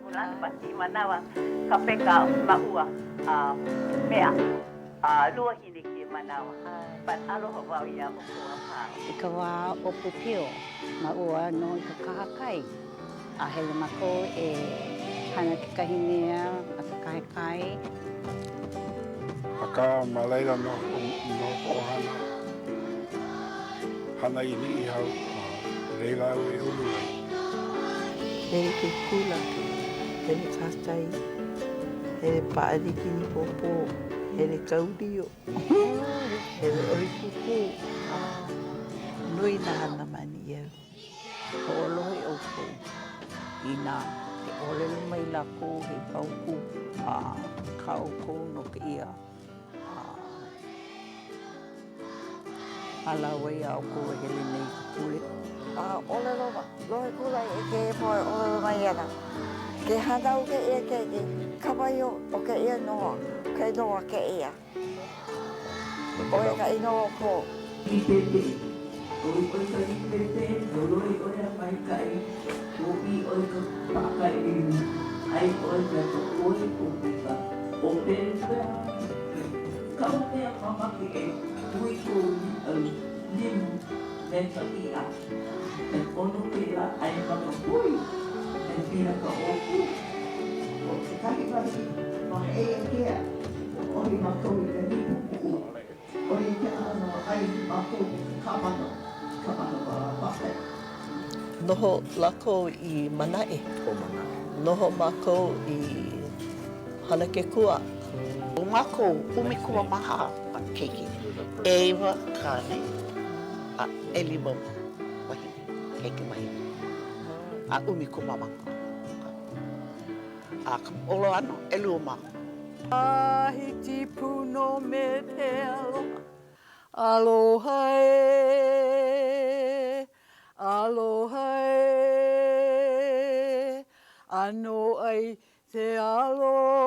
Kulana but i manawa ka peka maʻua a mea a luahine ke manawa but aloha wau iā ʻoukou a pau. I ka wā ʻōpiopio, māua noho i ka kahakai, a hele mākou e hana kekahi mea ma ka kahakai. Akā, ma laila nō koʻu ʻohana hana i Niʻihau, a laila au e ulu ai. Hele ke kula, hele kahakai, hele pāʻani kinipōpō, hele kau lio, hele ʻohi pūpū. Nui nā hana ma Niʻihau. Hoʻolohe ʻoukou inā e ʻōlelo mai lākou he paukū a kā ʻoukou no kēia hālāwai a ʻoukou e hele nei i ka pule. A ʻōlelo lohe kula i kēia poʻe e ʻōlelo mai ana, Ke hānau kēia keiki, kapa ʻia o kēia inoa, ke inoa kēia. ʻO ia ka inoa o ko. Līpēpē. ʻOi ʻoe ka līpēpē, holoi ʻoe a maikaʻi, hōʻī ʻoe ka paʻakai ʻeliu, ʻai ʻoe me ka poi o me ka ʻōpelu Kaʻu mea mamake e hui kou līʻau limu me ka iʻa. He ʻono kēlā ʻai ma ka poi, he piha ka ʻōpū. ʻO kekahi wahi ma Heʻeia Kea, ʻohi mākou i ka nipu puʻu. ʻO ia ke ʻano ʻai mākou me ka kāmano, ka manawa paʻakai. Noho lākou i Manaʻe. Noho mākou i Hanakekua. ʻO mākou 14 keiki, ʻeiwa kāne a ʻelima wahine, keiki wahine, a 14. A ka ʻoloano, ʻelua mākou. Tahiti pū nō me te aloha, aloha ē, aloha ē, ʻano ai te aloha.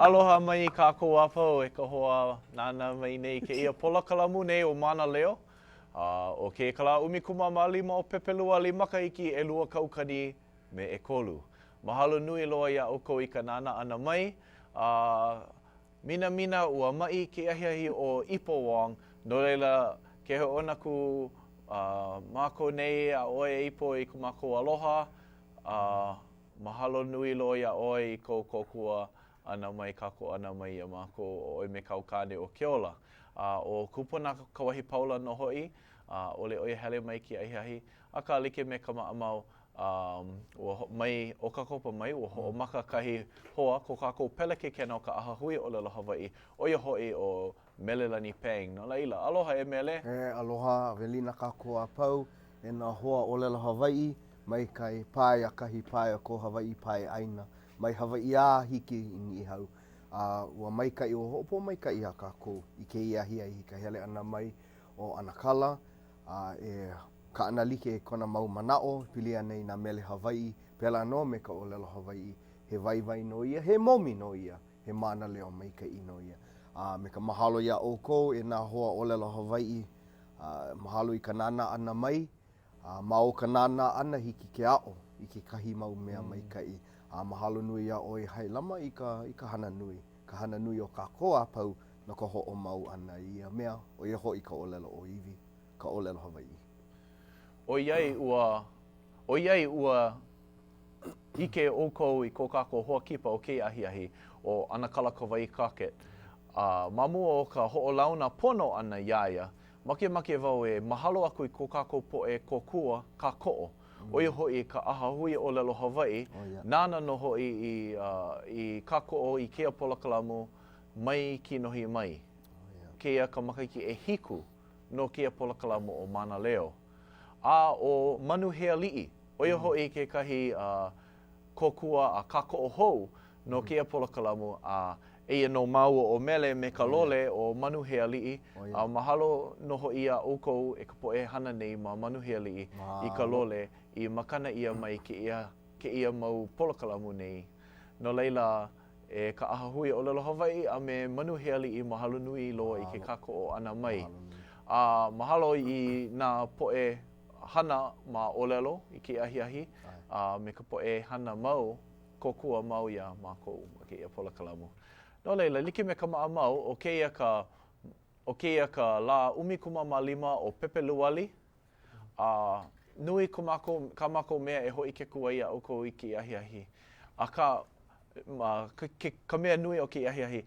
Aloha mai kākou a pau e ka hoa nānā mai nei i kēia polokalamu nei ʻo Mānaleo. A ʻo kēia ka lā 15 o Pepeluali makahiki 2003. Mahalo nui loa iā ʻoukou i ka nānā ʻana mai. A minamina ua maʻi ke ahiahi ʻo Ipo Wong, no laila, ke hoʻouna aku mākou nei iā ʻoe e Ipo i ko mākou aloha, a mahalo nui loa iā ʻoe i kou kōkua ʻana mai, kākoʻo ʻana mai iā mākou, ʻo ʻoe me kāu kāne ʻo Keola. A ʻo Kupuna Kawahi Paula nō hoʻi, ʻaʻole ʻo ia hele mai kēia ahiahi, akā like me ka maʻamau, ua mai ʻOkakopa mai, ua hoʻomaka kahi hoa ko kākou pelekikena o ka ʻAhahui ʻŌlelo Hawaiʻi, ʻo ia hoʻi ʻo Melelani Pang. No laila, aloha e Mele! E aloha, welina kākou a pau e nā hoa ʻōlelo Hawaiʻi mai kahi pae a kahi pae o ko Hawaiʻi pae ʻāina, mai Hawaiʻi a hiki i Niʻihau. A ua maikaʻi, ua hoʻopōmaikaʻi iā kākou i kēia ahiahi i ka hele ʻana mai o ʻAnakala, a e kaʻana like kona mau manaʻo e pili ana i nā mele Hawaiʻi, pēlā nō me ka ʻōlelo Hawaiʻi, he waiwai nō ia, he momi nō ia, he mānaleo maikaʻi nō ia. A me ka mahalo iā ʻoukou e nā hoa ʻōlelo Hawaiʻi, a mahalo i ka nānā ʻana mai, a ma o ka nānā ʻana hiki ke aʻo i kekahi mau mea maikaʻi. A mahalo nui iā ʻoe Hailama i ka i ka hana nui, ka hana nui o kākou a pau no ka hoʻomau ʻana i ia mea, ʻo ia hoʻi ka ʻōlelo ʻōiwi, ka ʻōlelo Hawaiʻi. ʻOiai ua, ʻoiai ua ʻike ʻoukou i ko kākou hoa kipa o kēia ahiahi, ʻo ʻAnakala Kawai Crockett, a ma mua o ka hoʻolauna pono ʻana iā ia, makemake wau e mahalo aku i ko kākou poʻe kōkua kākoʻo, ʻo ia hoʻi ka ʻAhahui ʻŌlelo Hawaiʻi, nāna nō hoʻi i, i kākoʻo i kēia polokalamu mai kinohi mai. Kēia ka makahiki ʻehiku no kēia polokalamu ʻo Mānaleo. A ʻo Manuhealiʻi, ʻo ia hoʻi kekahi kōkua a kākoʻo hou no kēia polokalamu, a eia nō māua ʻo Mele me ka lole ʻo Manuhealiʻi, a mahalo nō hoʻi iā ʻoukou e ka poʻe hana nei ma Manuhealiʻi i ka lole i makana ʻia mai kēia kēia mau polokalamu nei. No laila, e ka ʻAhahui ʻŌlelo Hawaiʻi a me Manuhealiʻi mahalo nui loa i ke kākoʻo ʻana mai. A mahalo i nā poʻe hana ma ʻōlelo i kēia ahiahi a me ka poʻe hana mau, kōkua mau iā mākou ma kēia polokalamu. No laila, like me ka maʻamau, ʻo kēia ka ʻo kēia ka lā 15 o Pepeluali, A nui ko mākou, kā mākou mea e hōʻike aku ai iā ʻoukou i kēia ahiahi. Akā, ma ke, ke, ka mea nui o kēia ahiahi,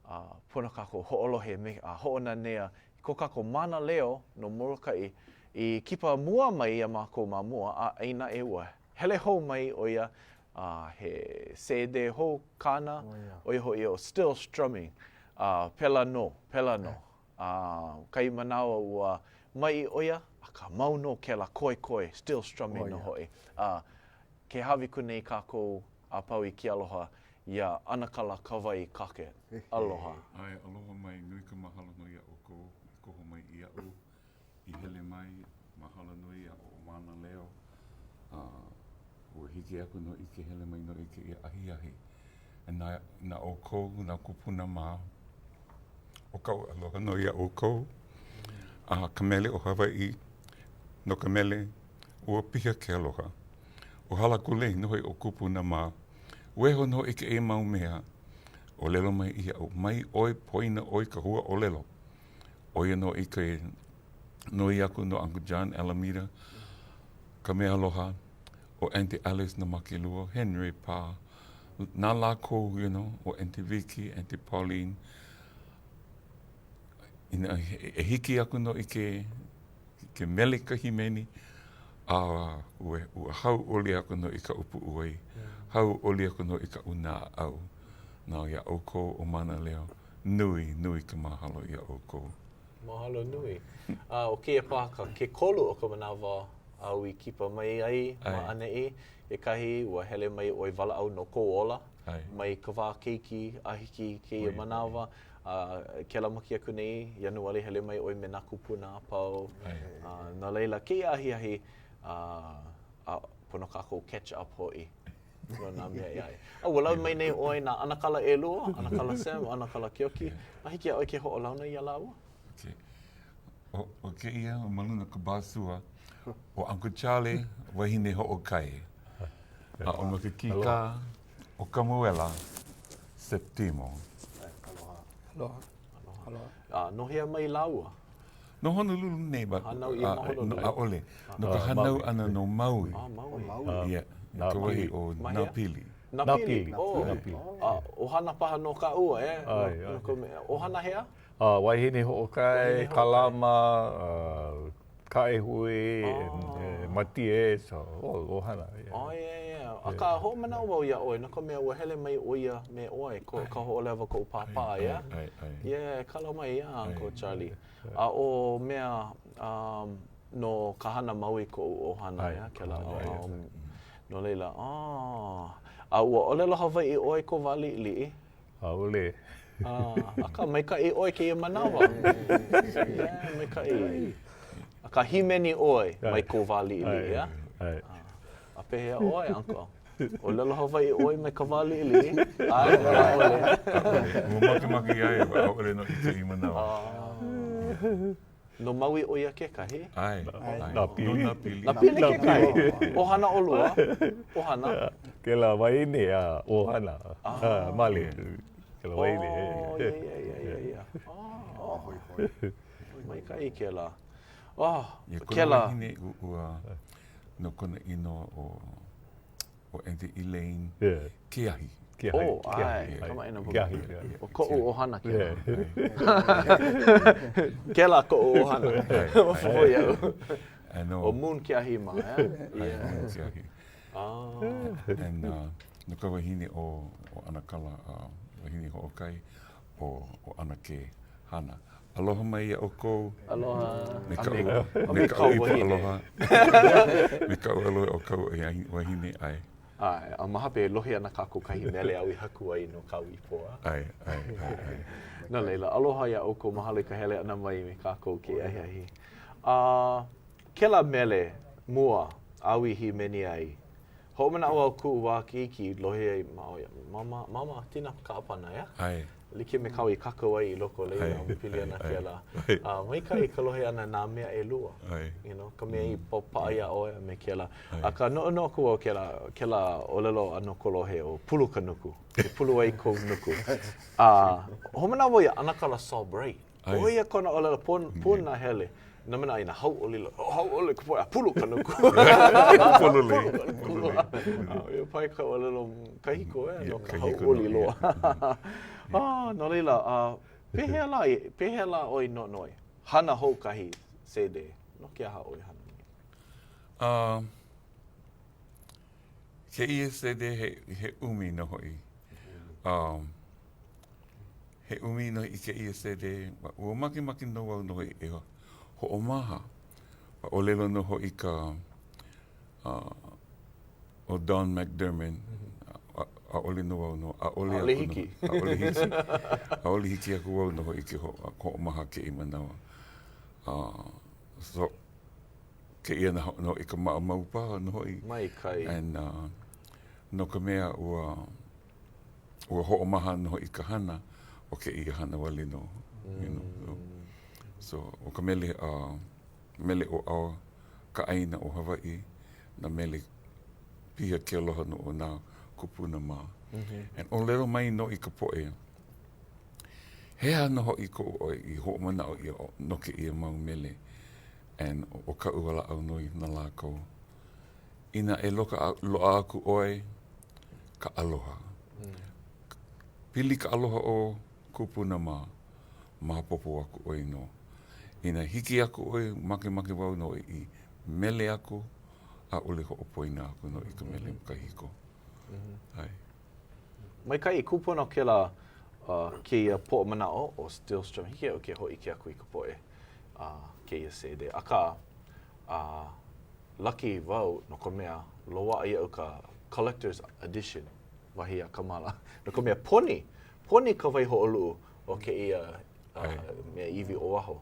a, pono kākou hoʻolohe me, a hoʻonanea i ko kākou mānaleo no Molokaʻi i kipa mua mai iā mākou ma mua, a eia naʻe ua hele hou mai ʻo ia, a he sēdē hou kāna, ʻo ia hoʻi ʻo Still Strumming. A pēlā nō, pēlā nō. A kahi manawa ua maʻi ʻo ia, akā mau nō kēlā koekoe, still strumming nō hoʻi. A ke hāʻawi aku nei kākou a pau i ke aloha iā ʻAnakala Kawai Crockett. Aloha. ʻAe, aloha mai, nui ka mahalo nui iā ʻoukou i koho mai iaʻu i hele mai, mahalo nui iā ʻo Mānaleo, a ua hiki aku nō i ke hele mai nō i kēia ahiahi. Na, na ʻoukou, nā kūpuna mā, ʻo kaʻu aloha nō iā ʻoukou. A ka mele o Hawaiʻi, no ka mele, ua piha ke aloha. Ua hala aku nei nō hoʻi ʻo kūpuna mā, waiho nō i kēia mau mea, ʻōlelo mai iaʻu, mai ʻoe poina ʻoe ka hua ʻōlelo. ʻO ia nō i ke noi aku no Uncle John Alameda, ka mea aloha, ʻo Aunty Alice no Makilua, Henry Pā, na lākou, you know, ʻo Aunty Vicky, Aunty Pauline, inā e hiki aku nō i ke, ke mele ka hīmeni, a ua, ua hauʻoli aku nō i kaʻu puʻuwai, hauʻoli aku nō i kaʻu naʻau, no iā ʻoukou ʻo Mānaleo. Nui, nui ka mahalo iā ʻoukou. Mahalo nui. A ʻo kēia paha ka ke kolu o ka manawa āu i kipa mai ai ma ʻaneʻi. Kekahi, ua hele mai ʻoe walaʻau no kou ola, mai ka wā keiki a hiki i kēia manawa. A kēlā makahiki aku nei, Ianuali, hele mai ʻoe me nā kūpuna a pau. A no laila, kēia ahiahi, a, a pono kākou catch up hoʻi. No nā mea ʻē aʻe. A ua lawe mai nei ʻoe nā ʻanakala ʻelua, ʻanakala Sam, ʻanakala Keoki. A hiki iā ʻoe ke hoʻolauna iā lāua? Okay. ʻO kēia ma luna ka basua ʻo Uncle Charlie, wahine hoʻokae. A ʻo ma ke kīkā, ʻo Kamuela Septimo. Aloha. Aloha. A no hea mai lāua? No Honolulu nei. But, Hānau ʻia ma Honolulu? ʻAʻole. No ka hānau ʻana no Maui. Ah, Maui. Maui. Yeah. Ka wahi ʻo Nāpili. Nāpili. Oh. Nāpili. A, ʻohana paha no kāua, eh? ʻAe, ʻae. No ka mea, ʻohana hea? Uh, wahine hoʻokae, Kalama, uh, Kaʻehui, oh. Matie, so, oh, ʻohana. Yeah. Oh, yeah, yeah. Akā, hoʻomanaʻo wau iā ʻoe, no ka mea, ua hele mai ʻo ia me ʻoe, ko, Kahoʻolewa koʻu pāpā, yeah? ʻAe, ʻae. Yeah, kala mai, yeah, Uncle Charlie. A ʻo mea, um, no Kahana Maui koʻu ʻohana, yeah, kēlā ʻaoʻao. No laila, oh. A ua ʻōlelo Hawaiʻi ʻoe i kou wā liʻiliʻi? ʻAʻole. Akā, maikaʻi ʻoe kēia manawa. Yeah, maikaʻi. Akā, hīmeni ʻoe mai kou wā liʻiliʻi, yeah? ʻAe. A pehea ʻoe, Uncle? ʻŌlelo Hawaiʻi ʻoe mai ka wā liʻiliʻi? ʻAe, ʻaʻole. ʻAʻole. Ua makemake iā ia, ʻaʻole nō i kēia manawa. No Maui ʻo ia kekahi? ʻAe. ʻAe. Nāpili. No Nāpili. Nāpili kekahi. ʻOhana ʻolua? ʻOhana? Kēlā wahine a ʻohana. Ah. Male. Kēlā wahine. Oh, yeah, yeah, yeah, yeah, yeah. Oh. Hoihoi. Maikaʻi kēlā. Oh, Yeah, kona kēlā. wahine ua, no kona inoa ʻo ʻo Aunty Elaine yeah. Keahi. Keahi. Oh, ʻae, kamaʻāina wau. Keahi. ʻO koʻu ʻohana kēlā. Kēlā koʻu ʻohana. Maopopo iaʻu. ʻO Moon Keahi mā, eh? Yeah. Moon Keahi. Ah. And uh, no ka wahine ʻo, ʻo ʻAnakala, uh, wahine hoʻokae, ʻo, ʻo ʻAnakē Hana. Aloha mai iā ʻoukou. Aloha. Me kaʻu, me kaʻu ipo aloha. Me kaʻu aloha o kaʻu wahine, ʻae. ʻAe, a ma hope e lohe ana kākou kahi mele āu i haku ai no kāu ipo, a? ʻAe, ʻae, ʻae, ʻae. No laila, aloha iā ʻoukou, mahalo i ka hele ʻana mai me kākou kēia ahiahi. A, kēlā mele mua āu i hīmeni ai, Hoʻomanaʻo au kuʻu wā keiki lohe ai ma o ia mama, mama Tina Kaʻapana, yeah? ʻAe. Like me kāu i kākau ai i loko o laila, ʻAe, pili ana ʻae, kēlā. ʻae. A maikaʻi ka lohe ʻana nā mea ʻelua. ʻAe. You know, ka mea i paʻa iā ʻoe a me kēlā. ʻAe. Akā, noʻonoʻo aku au kēlā, kēlā ʻōlelo ʻano kolohe ʻo pulu ka nuku, e pulu ai kou nuku. A hoʻomanaʻo wau iā ʻAnakala Saul Bright. ʻO ia kona ʻōlelo punahele. Nā manaʻo inā hauʻoli loa. Oh, hauʻoli ka poʻe a pulu ka nuku. Pololei. Pololei. ʻO ia paha ka ʻōlelo kahiko, eh, no ka hauʻoli loa. Ah, no laila, uh, pehea lā, pehea lā ʻoe noʻonoʻo ai? Hana hou kahi sēdē. No ke aha ʻoe hana nei? Uh, kēia sēdē he, he ʻumi nō hoʻi. Um, He ʻumi nō i kēia sēdē, ua makemake nō wau nō hoʻi e hoʻomaha. A ʻōlelo nō hoʻi ka ʻo Don McDermott, ʻaʻole nō wau no, ʻaʻole ʻAʻole hiki. ʻAʻole hiki. ʻAʻole hiki aku wau nō hoʻi ke hoʻomaha kēia manawa. So, kēia nō hoʻi ka maʻamau paha nō hoʻi. Maikaʻi. And, uh, no ka mea, ua ua hoʻomaha nō hoʻi ka hana o kēia hana wale nō. You know, so, so ʻo ka mele, uh, mele ʻo ʻAoa, ka ʻāina o Hawaiʻi, nā mele piha ke aloha nō o nā kūpuna mā. Mm -hmm. And ʻōlelo mai nō i ka poʻe, he aha nō hoʻi koʻu ʻoe i hoʻomanaʻo ʻia no kēia mau mele, and ʻo kaʻu walaʻau nō na lākou. Inā e loaʻa aku ʻoe ka aloha. Pili ka aloha o kūpuna mā, maopopo aku ʻoe nō. Inā hiki aku ʻoe, makemake wau nō i mele aku, ʻaʻole hoʻopoina aku nō i ka mele kahiko. ʻAe. Maikaʻi, kūpono kēlā uh, kēia poʻo manaʻo ʻo Still Strumming. Hiki iaʻu ke hōʻike aku i ka poʻe uh, kēia sēdē. Akā, uh, Lucky wau no ka mea, loaʻa iaʻu ka collector's edition, wahi a Kamala. No ka mea, poni, poni ka waihoʻoluʻu o kēia uh, mea iwi o waho.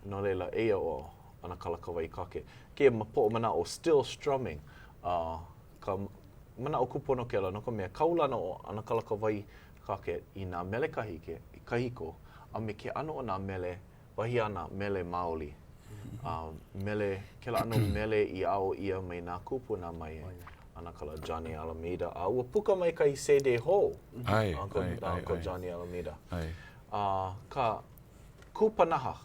No laila, eia ʻo ʻAnakala Kawai Crockett. Kēia poʻo manaʻo, still strumming, uh, ka manaʻo kūpono kēlā, no ka mea, kaulana ʻo ʻAnakala Kawai Crockett i nā mele kahike, kahiko, a me ke ʻano o nā mele, wahi āna, mele maoli. A mele, kēlā ʻano mele i aʻo ʻia mai nā kūpuna mai ʻAnakala Johnny Alameda. A ua puka mai kahi sēdē hou. ʻAe, Uncle, ʻae, ʻae, Uncle ʻae. Johnny Alameda. ʻAe. A ka kūpanaha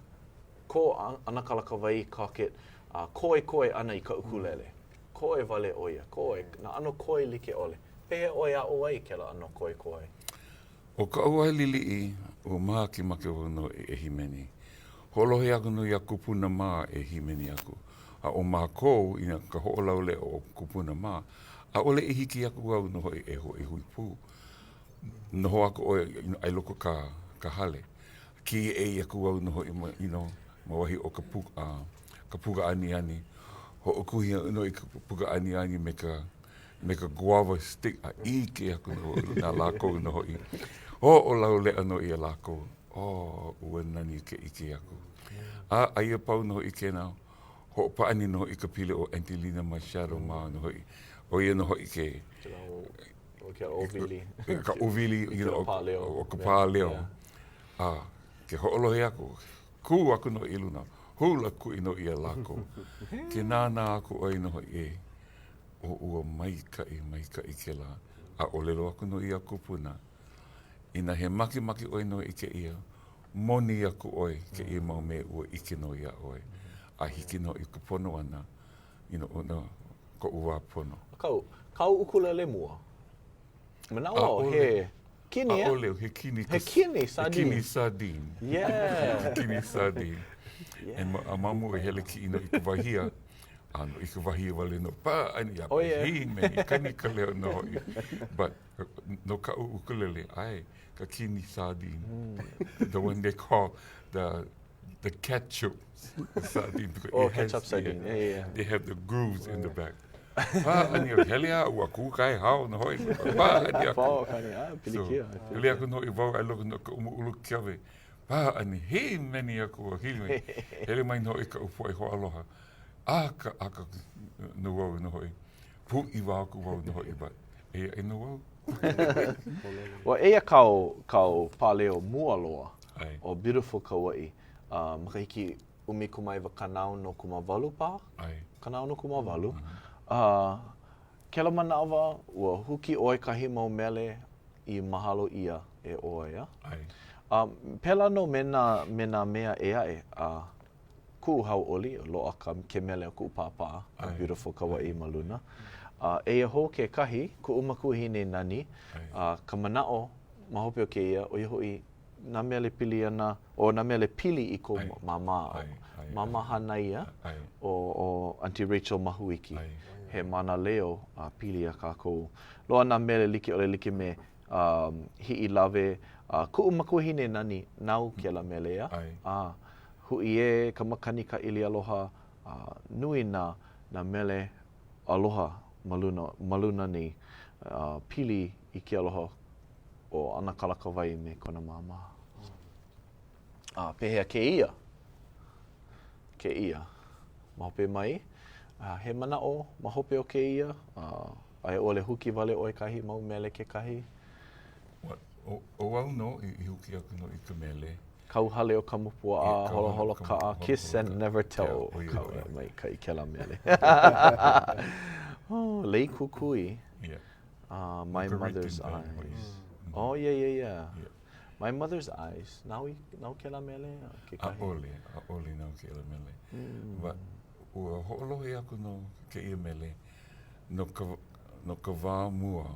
ko ʻAnakala Kawai Cockett a koekoe ʻana i ka ʻukulele. Koe wale ʻo ia, koe, nā ʻano koe like ʻole. Pehea ʻoe aʻo ai kēlā ʻano koekoe? ʻO kaʻu wā liʻiliʻi, ua makemake wau nō e hīmeni. Hoʻolohe aku nō iā kupuna mā e hīmeni aku. A ʻo mākou, i ka hoʻolauleʻa o kupuna mā, ʻaʻole i hiki aku au nō hoʻi e hoʻi hui pū. Noho aku ʻoe i loko ka ka hale. Kīʻei aku au nō hoʻi ma, you know, ma wahi o ka pu, ka puka aniani. Hoʻokuhi nō i ka puka aniani me ka me ka guava stick a ʻike aku nō hoʻi nā lākou nō hoʻi. Hoʻolauleʻa nō ʻia lākou. Oh, ua nani ke ʻike aku. A aia pau nō hoʻi kēnā, hoʻopāʻani nō hoʻi ka pila o Aunty Lina Machado mā nō hoʻi. ʻO ia nō hoʻi ke... ʻO ke ʻōwili. Ka ʻōwili, you know, o ka pāleo. A ke hoʻolohe aku, kū aku nō i luna, hula kuʻi nō ʻia lākou. Ke nānā aku ʻoe nō hoʻi e ʻO ua maikaʻi, maikaʻi kēlā, a ʻōlelo aku nō ia kupuna, inā he makemake ʻoe nō i kēia, moni aku ʻoe kēia mau mea ua ʻike nō iā ʻoe, a hiki nō i ka pono ʻana, you know, no koʻu wā pono. Kau, kāu ʻukulele mua? Manaʻo au he kini, ʻea? ʻAʻole, he kini. He kini sardine. He kini sardine. Yeah. He kini sardine. Yeah. And a ma mua e hele kiʻi nō i ka wahia, a no i ka wahie wale nō, pāʻani a oh, yeah. hīmeni, kani ka leo nō hoʻi. But no kaʻu ukulele, ʻae, ka kini sardine. Mm. The one they call the the ketchup sardine. Because oh, it has, ketchup sardine. Yeah, yeah, yeah. They have the grooves in the back. Pāʻani aku, hele a ua kūkae hao nō hoʻi. Pāʻani aku. Pāʻani, ah, pilikia. So, hele aku nō hoʻi wau ai loko nō ka ʻulu kiawe. Pāʻani, hīmeni aku a hīmeni. Hele mai nō hoʻi kaʻu poʻe hoaaloha. ʻAka, ʻaka nō wau nō hoʻi. Pūʻiwa aku wau nō hoʻi, but eia aʻe nō wau. Well, eia kāu, kāu pāleo mua loa ʻo Beautiful Kauaʻi, uh, makahiki 19 68 paha? ʻAe. 68. Uh, kēlā manawa, ua huki ʻoe kahi mau mele i mahalo ʻia e ʻoe, a? ʻAe. A pēlā nō me nā, me nā mea ʻē aʻe, a kuʻu hauʻoli, loaʻa ka, ke mele a kuʻu pāpā, a Beautiful Kauaʻi ma luna. A eia hou kekahi, kuʻu makuahine nani, a ka manaʻo ma hope o kēia, ʻo ia hoʻi nā mele pili ana, ʻo nā mele pili i kou māmā, māmā hānai ia, ʻo, ʻo Aunty Rachel Mahuiki. He mānaleo a pili iā kākou. Loaʻa nā mele like ʻole like me um, Hiʻilawe, a kuʻu makuahine nani, nāu kēlā mele, a? A, Huʻi ē ka makani Kāʻili Aloha, a nui nā, nā mele aloha ma luna, ma luna nei, a pili i ke aloha o ʻAnakala Kawai me kona māmā. A pehea kēia? Kēia. Ma hope mai, a he manaʻo ma hope o kēia, a a i ʻole huki wale ʻoe kahi mau mele kekahi? ʻO au nō i huki aku nō i ka mele. Kauhale o Kamapuaʻa, holoholo kaʻa, kiss and never tell. Kau maikaʻi kēlā mele. Oh, Lei Kukui. Yeah. Uh, my mother's eyes. Oh, yeah, yeah, yeah. My mother's eyes. Nāu, nāu kēlā mele? Kekahi? ʻAʻole, ʻaʻole nāu kēlā mele. Mm. But ua hoʻolohe aku nō kēia mele no ka, no ka wā mua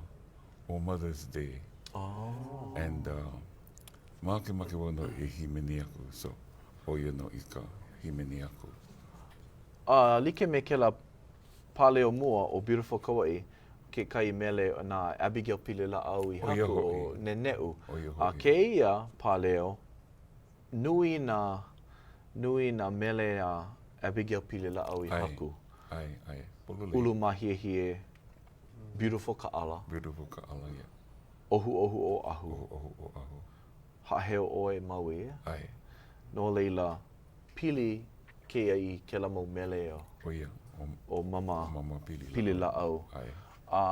o Mother's Day. Oh. And uh, makemake wau nō e hīmeni aku, so ʻo ia nō i ka hīmeni aku. A uh, like me kēlā pāleo mua o Beautiful Kauaʻi, kekahi mele na Abigail Pililaʻau i haku ʻo Neneʻu. A kēia pāleo, nui nā, nui nā mele a Abigail Pililaʻau i haku. ʻAe, ʻae, pololei. Ulumāhiehie, Beautiful Kaʻala. Beautiful Kaʻala, yeah. ʻOhuʻohu Oʻahu. ʻOhuʻohu Oʻahu. Haʻaheo ʻoe Maui. ʻAe. No laila, pili kēia i kēlā mau mele o. ʻO ia, ʻo, ʻo Mama, Mama Pililaʻau. Pililaʻau. ʻAe. A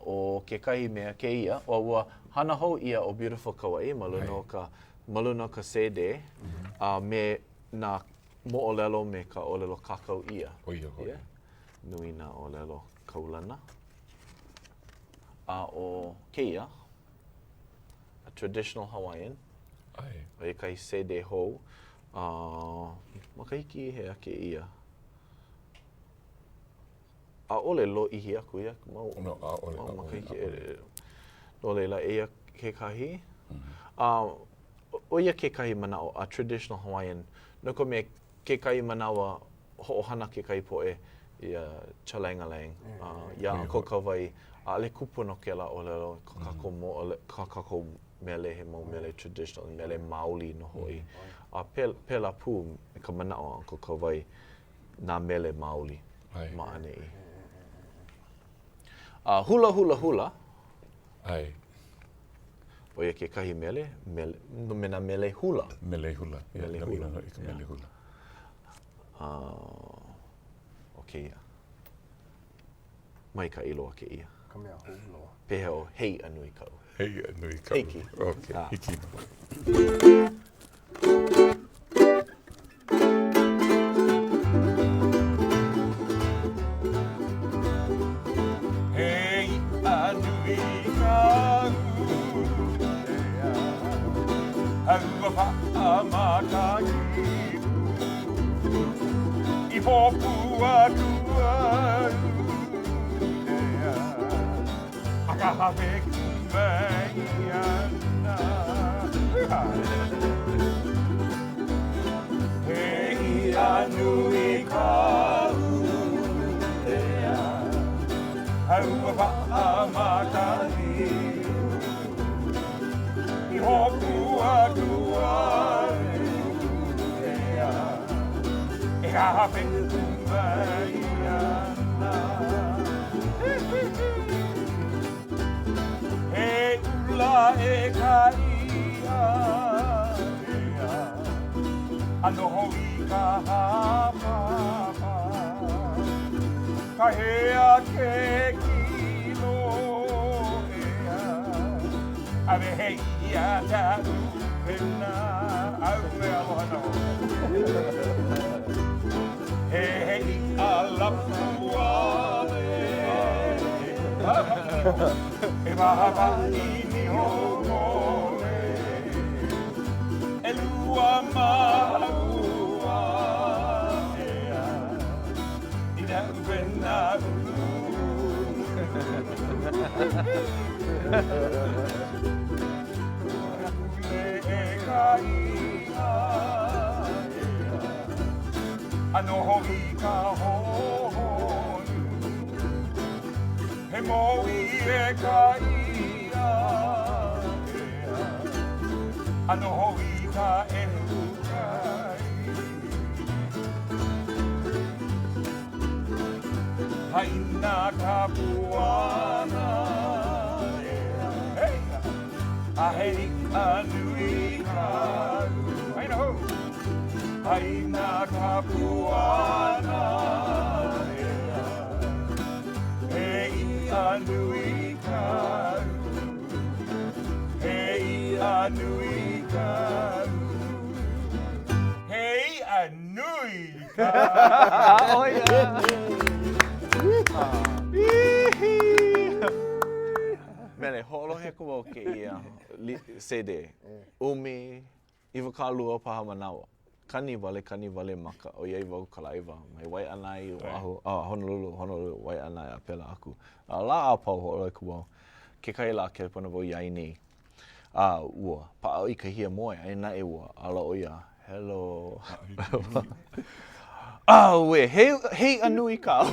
ʻo kekahi mea kēia, ua, ua hana hou ʻia ʻo Beautiful Kauaʻi ma luna o ka, ma luna o ka sēdē, a me nā. moʻolelo me ka ʻōlelo kākau ʻia. ʻO ia hoʻi. Yeah. Nui nā ʻōlelo kaulana. A ʻo kēia, a traditional Hawaiian. ʻAe. ʻO ia kahi CD hou. Uh, makahiki hea kēia? ʻAʻole lōʻihi aku ia mau, no, ʻaʻole, mau ʻaʻole, makahiki. ʻaʻole. No laila, eia kekahi. A ʻo ia kekahi manaʻo a traditional Hawaiian, no ka mea, kekahi manawa hoʻohana kekahi poʻe iā Chalangalang, iā Uncle Kawai, ʻaʻole kūpono kēlā ʻōlelo, ko kākou moʻole, kā kākou mele he mau mele traditional, mele maoli nō hoʻi. A pēlā pū me ka manaʻo a Uncle Kawai, nā mele maoli ma ʻaneʻi. A hula, hula, hula. ʻAe. ʻO ia kekahi mele, mele, me nā mele hula. Mele hula. Mele hula. Nō i ka mele hula. A, ʻo kēia. Maikaʻi loa kēia. Ka mea hou loa. Pehea ʻo He Iʻa Nui Kaʻu. He Iʻa Nui Kaʻu. Hiki. Okay, ah. hiki nō. He iʻa nui kaʻu ʻeā, A ua paʻa ma ka ihu, I hopu aku au ʻeā, A ka haweku mai ana. He iʻa nui kaʻu ʻeā, A ua paʻa ma ka ihu, I hopu aku au ʻeā, E ka haweku mai ana. He ʻula e ka iʻa ʻeā, A noho i ka hāpapa, Kahea ke kilo ʻeā, A wehe ʻia ka ʻupena. Auē aloha nō. He iʻa lapuwale E mahapaʻi niho mole ʻElua māua ʻeā I nā ʻupena ulu Pule e ka iʻa ʻeā A noho i ka hohonu He mōʻī e ka iʻa ʻeā A noho i ka ʻehu kai Haʻina ka puana ʻeā A he iʻa nui kaʻu Haʻina hou Haʻina ka puana ʻeā He iʻa nui kaʻu He iʻa nui kaʻu He iʻa nui kaʻu Oh yeah. Mele, hoʻolohe aku wau kēia CD. ʻUmi, 20 paha manawa. Kani wale, kani wale maka, ʻoiai wau kalaiwa mai Waiʻanae i Oʻahu, a Honolulu, Honolulu, Waiʻanae a pēlā aku. A lā a pau hoʻolohe aku wau. Kekahi lā kelepona wau iā ia nei. A ua paʻa i ka hiamoe, aia naʻe ua ala ʻo ia, Hello. Auē, he, he iʻa nui kāu.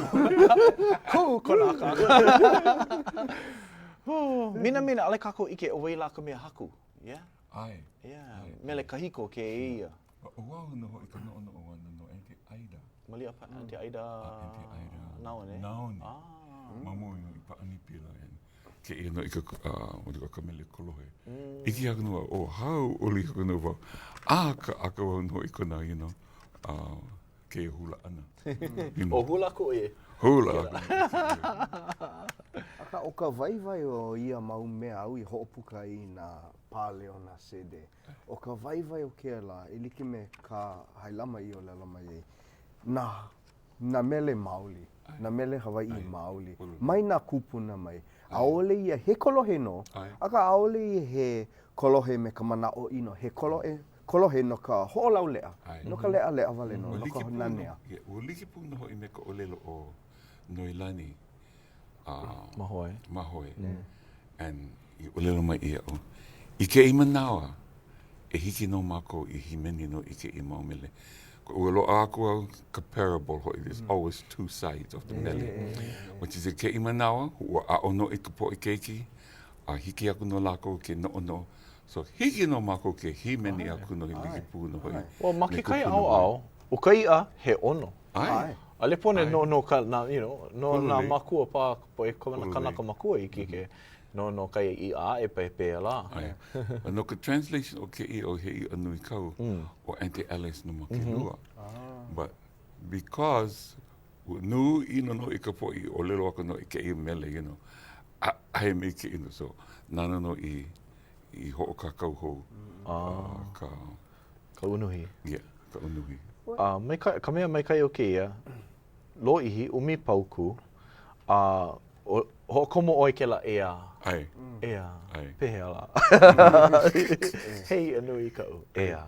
Kū kona akāka. Minamina, ʻaʻole kākou ʻike ʻo wai lā ka mea haku. Yeah? ʻAe. Yeah. Mele kahiko kēia. ʻO au nō hoʻi ka noʻonoʻo ʻana no Aunty Aida. Malia paha, Aunty Aida. Aunty Aida. Naone. Naone. Ah. Ma mua nō i pāʻani pila and kēia nō i ka, what do you call, ka mele kolohe. ʻIke aku nō wau, oh, hauʻoli aku nō wau. A ka ʻaka wau nō i kona, you know, uh, kēia hula ʻana. ʻO hula aku ʻo ia? Hula aku. Akā, ʻo ka waiwai o ia mau mea āu i hoʻopuka ai i nā. Pāleona sēdē. ʻO ka waiwai o kēlā, e like me kā Hailama i ʻōlelo mai ai, nā, nā mele maoli, nā mele Hawaiʻi maoli, mai nā kūpuna mai. ʻAʻole ia he kolohe nō, akā ʻaʻole ia he kolohe me ka manaʻo ʻino, he kolohe, kolohe no ka hoʻolauleʻa, no ka leʻaleʻa wale nō, no ka nanea. Ua like pū nō hoʻi me ka ʻōlelo o Noelani Mahoe. Mahoe. And i ʻōlelo mai iaʻu, i kēia manawa, e hiki nō mākou i hīmeni nō i kēia mau mele. Ua loaʻa aku au ka parable hoʻi, there's always two sides of the mele. Which is i kēia manawa, ua aʻo nō i ka poʻe keiki, a hiki aku nō lākou ke noʻonoʻo. So, hiki nō mākou ke hīmeni aku nō i like pū nō hoʻi. Well, ma kekahi ʻaoʻao, ʻo ka iʻa, he ʻono. ʻAe. ʻAʻole pono no no ka na you know no nā mākua paha ka poʻe kanaka makua i ke no no ka iʻa aʻe pe pēlā. ʻAe. A no ka translation o kēia o He Iʻa Nui Kau, ʻo Auntie Alice no Makelua. But because ua nui ʻino nō i ka poʻe i ʻōlelo aku nō i kēia mele, you know, ʻaʻahe maikaʻi nō. So, nāna nō i i hoʻokākau hou ka Ka unuhi. Yeah, ka unuhi. A maikaʻi, ka mea maikaʻi o kēia, lōʻihi, ʻumi paukū, a hoʻokomo ʻoe kēlā ʻeā. ʻAe. ʻEā. ʻAe. Pehea lā? He iʻa nui kaʻu. ʻEā.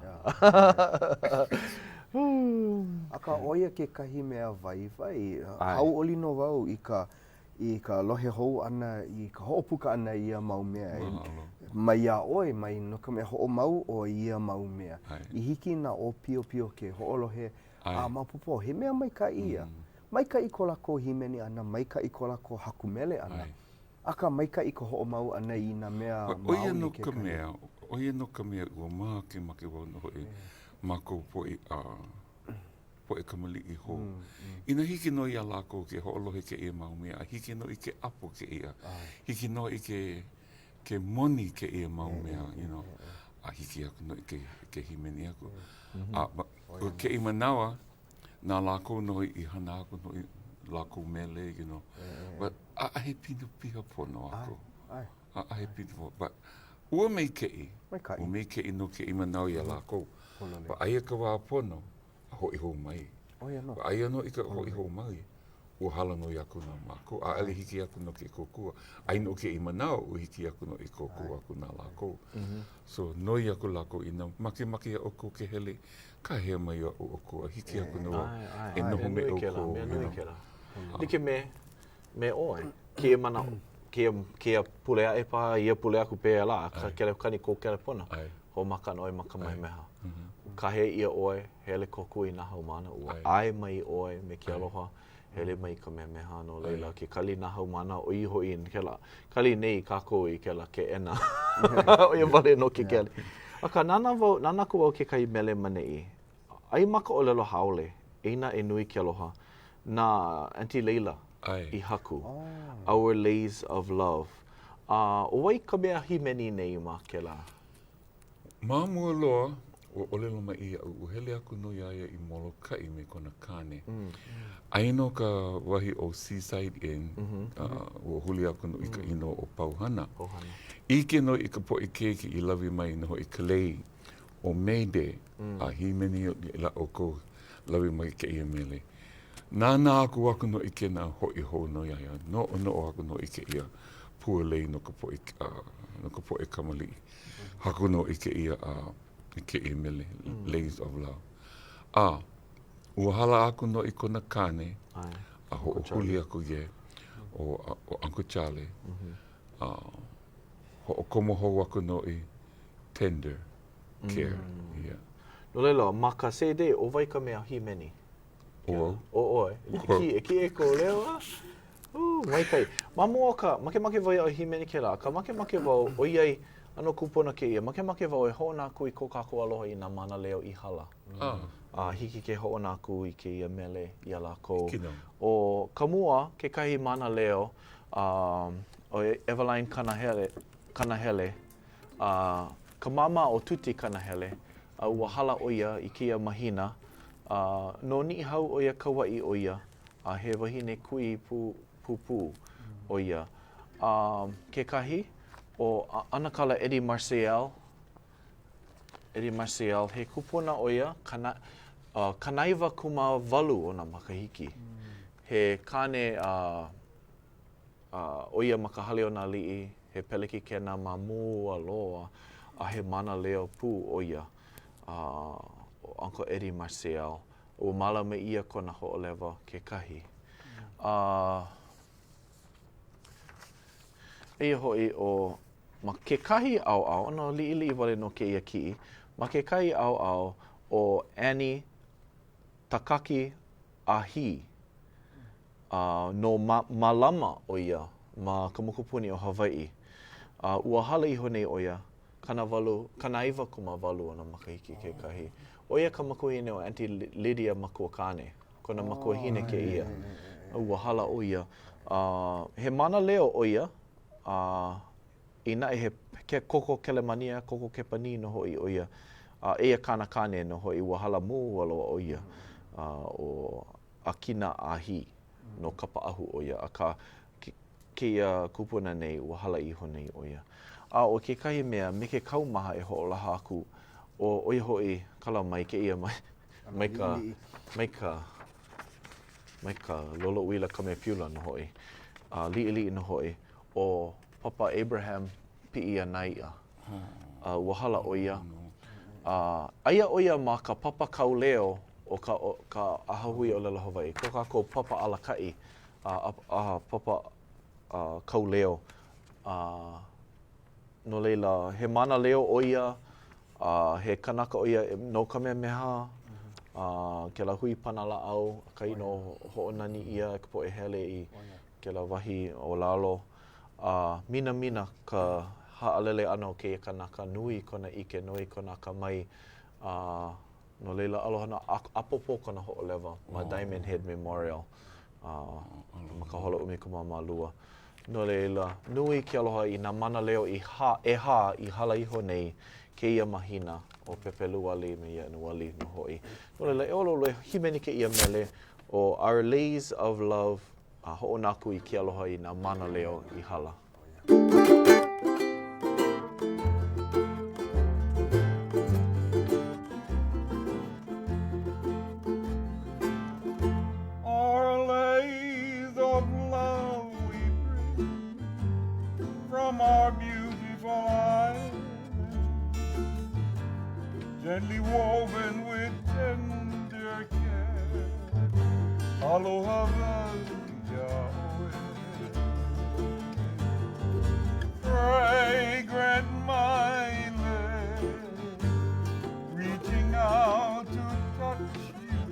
Akā, ʻo ia kekahi mea waiwai. Hauʻoli nō wau i ka i ka lohe hou ʻana i ka hoʻopuka ʻana i ia mau mea mai iā ʻoe mai no ka mea hoʻomau ʻoe i ia mau mea i hiki i nā ʻōpiopio ke hoʻolohe a maopopo he mea maikaʻi ia. Maikaʻi ko lākou hīmeni ʻana, maikaʻi ko lākou haku mele ʻana, akā maikaʻi ka hoʻomau ʻana i nā mea maoli kekahi. ʻO ia nō ka mea, ʻo ia nō ka mea ua makemake wau nō hoʻi mākou poʻe a poʻe kamaliʻi hou. Inā hiki nō iā lākou ke hoʻolohe kēia mau mea, a hiki nō i ke ʻapo kēia, hiki nō i ke ke moni kēia mau mea, you know, a hiki aku nō i ke ke hīmeni aku. A ma o kēia manawa, na lākou nō i hana aku nō i lākou mele, you know, but ʻaʻahe pinu piha pono aku. ʻAʻahe pinu, but ua maikaʻi. Maikaʻi. Ua maikaʻi nō kēia manawa iā lākou. But aia ka wā pono a hoʻi hou mai. ʻO ia nō. Aia nō i ka hoʻi hou mai, ua hala nō aku nā mākou. ʻAʻole hiki aku nō ke kōkua. Aia nō kēia manawa, ua hiki aku nō i kōkua aku nā lākou. So, noi aku lākou inā makemake iā ʻoukou ke hele, kāhea mai iaʻu ʻoukou a hiki aku nō e noho me ʻoukou. Mea nui kēlā. Like me, me ʻoe, kēia manaʻo, kēia, kēia pule aʻe paha, ia pule aku pēlā, ka kele, kani kou kelepona, hoʻomaka ana ʻoe ma Kamehameha. Kāhea ʻia ʻoe, hele kōkua i nā haumāna, ua ʻae mai ʻoe me ke aloha, hele mai i Kamehameha, no laila, ke kali nā haumāna, ʻo ia hoʻi i kēlā, kali nei kākou i kēlā keʻena, ʻo ia wale nō ke kali. Akā, nānā wau, nānā aku wau kekahi mele ma neʻi, Ai ma ka ʻōlelo haole, eia naʻe nui ke aloha, na Auntie Leila i haku, Our Leis of Love. A ʻo wai ka mea hīmeni nei ma kēlā? Ma mua loa, ua ʻōlelo mai iaʻu, ua hele aku nō iā ia i Molokaʻi me kona kāne. Aia nō ka wahi ʻo Seaside Inn, ua huli aku nō i ka inoa ʻo Pauhana. ʻIke nō i ka poʻe keiki i lawe mai nō hoʻi ka lei ʻo May Day, a hīmeni la ʻoukou lawe mai kēia mele. Nānā aku aku nō i kēnā hoʻi hou nō iā ia, noʻonoʻo aku nō i kēia pua lei no ka poʻe, no ka poʻe kamaliʻi. Haku nō i kēia, i kēia mele, Leis of Love. A, ua hala aku nō i kona kāne, a hoʻohuli aku ia, ʻo, ʻo Uncle Charlie, a hoʻokomo hou aku nō i Tender care, yeah. No laila, ma ka sēdē, ʻo wai ka mea hīmeni? ʻO au. ʻO ʻoe. E kiʻi kou leo a? Uh, maikaʻi. Ma mua o ka, makemake wau e hīmeni kēlā, akā makemake wau, ʻoiai, ʻano kūpono kēia, makemake wau e hoʻonā aku i ko kākou aloha i nā mānaleo i hala. Ah. A hiki ke hoʻonā aku i kēia mele iā lākou. Hiki nō. ʻO ka mua, kekahi mānaleo, uh, ʻo Eveline Kanahele, Kanahele, a ka māmā o Tuti Kanahele, a ua hala ʻo ia i kēia mahina, a no Niʻihau ʻo ia Kauaʻi ʻo ia, a he wahine kui pū, pūpū ʻo ia. A kekahi, ʻO ʻAnakala Eddie Marcial, Eddie Marcial, he kupuna ʻo ia, kana, uh, 98 ona makahiki. He kāne uh, uh, ʻo ia ma ka Hale o nā Aliʻi, he pelekikena ma mua loa, a he mānaleo pū ʻo ia, uh, ʻo Uncle Eddie Marcial. Ua mālama ʻia kona hoʻolewa kekahi. Uh, Eia hoʻi, ʻo ma kekahi ʻaoʻao, no, liʻiliʻi wale nō kēia kiʻi, ma kekahi ʻaoʻao, ʻo Annie Takaki Ah Hee, a no Ma Mālama ʻo ia ma ka mokupuni ʻo Hawaiʻi. A ua hala iho nei ʻo ia, 80, 98 ona makahiki kekahi. ʻO ia ka makuahine o Aunty Lydia Makuakāne. Kona makuahine kēia. Ua hala ʻo ia. A he mānaleo ʻo ia, a i naʻe he ke koko Kelemania, koko Kepanī nō hoʻi ʻo ia. A eia kāna kāne nō hoʻi, ua hala mua loa ʻo ia, a ʻo Akina Ah Hee no Kapaʻahu ʻo ia, akā kēia kupuna nei, ua hala iho nei ʻo ia. A ʻo kekahi mea, me ke kaumaha e hoʻolaha aku, ʻo, ʻo ia hoʻi, kala mai kēia mai, mai ka, mai ka, mai ka lolouila kamepiula nō hoʻi, a liʻiliʻi nō hoʻi, ʻo Papa Abraham Piʻianaiʻa. A ua hala ʻo ia. A aia ʻo ia ma ka papa kauleo o ka, o ka ʻAhahui ʻŌlelo Hawaiʻi, ko kākou papa alakaʻi, a, a, papa a, kauleo. A, no laila, he mānaleo ʻo ia, a he kanaka ʻo ia no Kamehameha, a kēlā hui panalāʻau, ʻakahi nō hoʻonani ʻia e ka poʻe hele i kēlā wahi o lalo. A minamina ka haʻalele ʻana o kēia kanaka, nui kona ʻike, nui kona akamai, a no laila, aloha nō, ʻapōpō kona hoʻolewa ma Diamond Head Memorial ma ka hola 12. No laila, nui ke aloha i nā mānaleo i hā, ʻehā i hala iho nei kēia mahina ʻo Pepeluali me Ianuali nō hoʻi. No laila, e ʻoluʻolu e hīmeni kēia mele ʻo Our Leis of Love a hoʻouna aku i ke aloha i nā mānaleo i hala. Our leis of love we bring from our beautiful island, gently woven with tender care. Aloha wau iā ʻoe. Fragrant my lei, reaching out to touch you.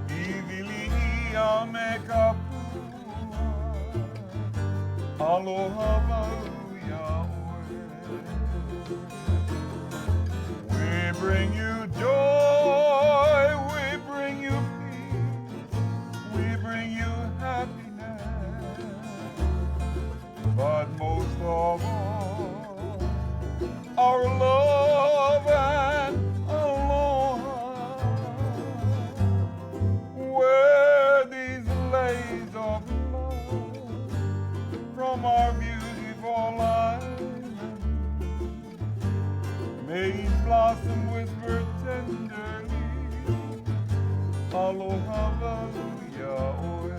I wili ʻia me ka pua, aloha wau iā ʻoe. We bring you joy, we bring you peace, we bring you happiness. But most of all, our love and aloha. Wear these leis of love from our beautiful island. May each blossom whisper tenderly, Aloha wau iā ʻoe.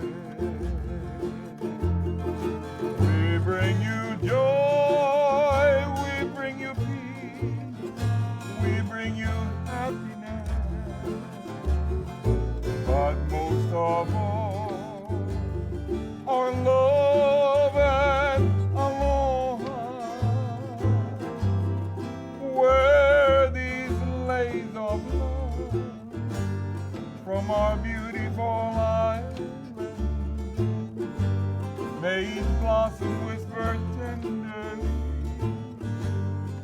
We bring you joy, we bring you peace, we bring you happiness. But most of all, our love and aloha. Wear these leis of love from our beautiful island. May each blossom whisper tenderly,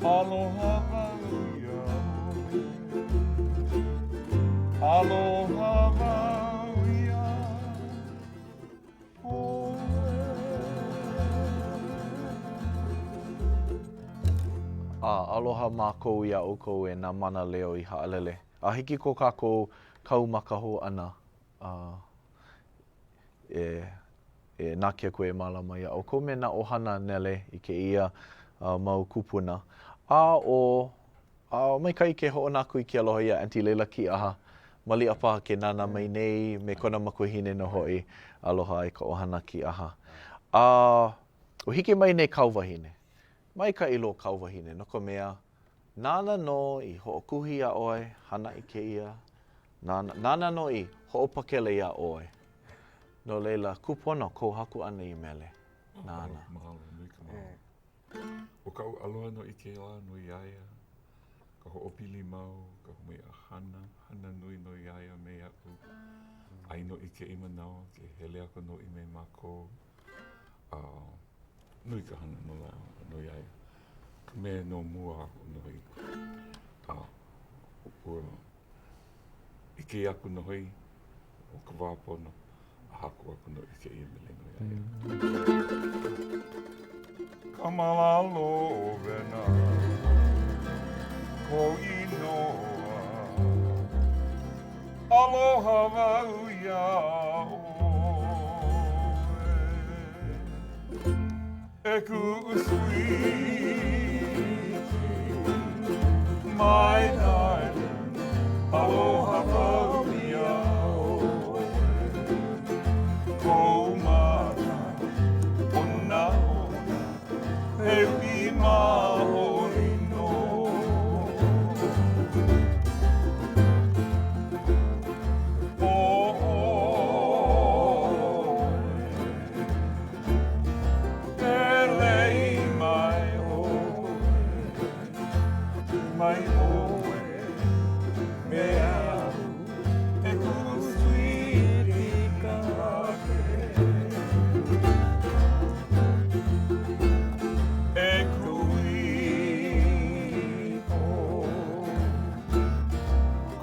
Aloha wau iā ʻoe. Aloha wau iā ʻoe. A aloha mākou iā ʻoukou e nā mānaleo i haʻalele. A hiki ko kākou kau maka hou ʻana, a e. e na ke Akua e mālama iā ʻoukou me nā ʻohana nele i kēia mau kūpuna. A ʻo, a maikaʻi ke hoʻouna aku i ke aloha iā Aunty Leila Kīʻaha. Maliʻa paha ke nānā mai nei me kona makuahine nō hoʻi. Aloha i ka ʻohana Kīʻaha. A ua hiki mai nei kāu wahine. Maikaʻi loa kāu wahine, no ka mea, nāna nō i hoʻokuhi iā ʻoe, hana i kēia, nāna, nāna nō i hoʻopakele iā ʻoe. No laila, kūpono kou haku ʻana i mele nāna. Mahalo, mahalo, nui ka mahalo. ʻO kaʻu aloha nō i kēlā nō iā ia, ka hoʻopili mau, ka mai a hana, hana nui nō iā ia me iaʻu. Ai nō i kēia manawa, ke hele aku nō i me mākou. A nui ka hana no la, no iā ia. Ka mea no mua aku nō hoʻi. A ua ʻike aku nō hoʻi ʻo ka wā pono a haku aku nō i kēia mele no iā ia. Kamalālowena kou inoa Aloha wau iā ʻoe E kuʻu sweetie My darling Aloha wau iā ʻoe Kou maka onaona He uʻi maoli nō ʻO ʻoe E lei mai ʻoe Mai ʻoe me aʻu E kuʻu sweetie kake E kuʻu ipo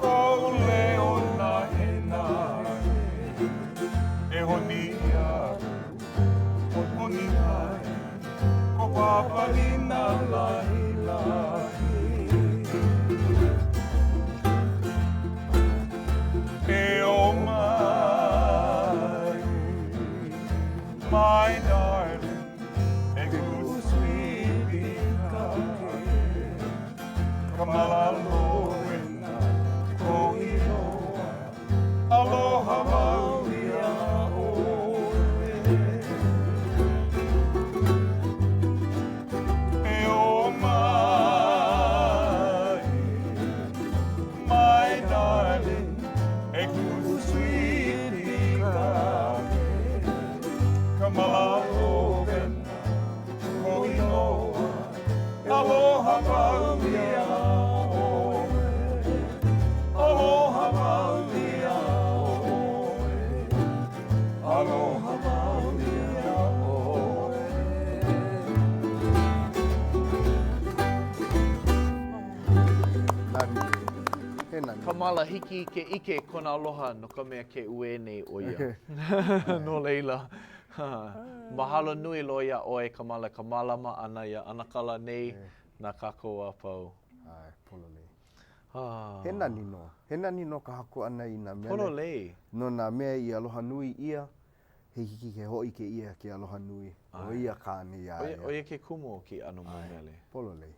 Kou leo nahenahe E honi aku Honi mai ko pāpālina lahilahi. E ō mai, my darling, e kuʻu sweetie kake, Kamalālowena kou inoa. Aloha wau iā ʻoe. E ō mai, my darling, e kuʻu sweetie kake, Kamalālowena kou inoa. Aloha wau iā ʻoe. Aloha wau iā ʻoe. Aloha wau iā ʻoe. Nani. He nani. Kamala, hiki ke ʻike kona aloha no ka mea ke uē nei ʻo ia. No laila, Mahalo nui loa iā ʻoe Kamala ka mālama ʻana iā ʻAnakala nei na kākou a pau. ʻAe, pololei. He nani nō. He nani nō ka haku ʻana i nā mele. Pololei. No nā mea i aloha nui ʻia, he hiki ke hōʻike ʻia ke aloha nui o ia kāne iā ia. ʻO ia ke kumu o kēia ʻano mau mele. Pololei.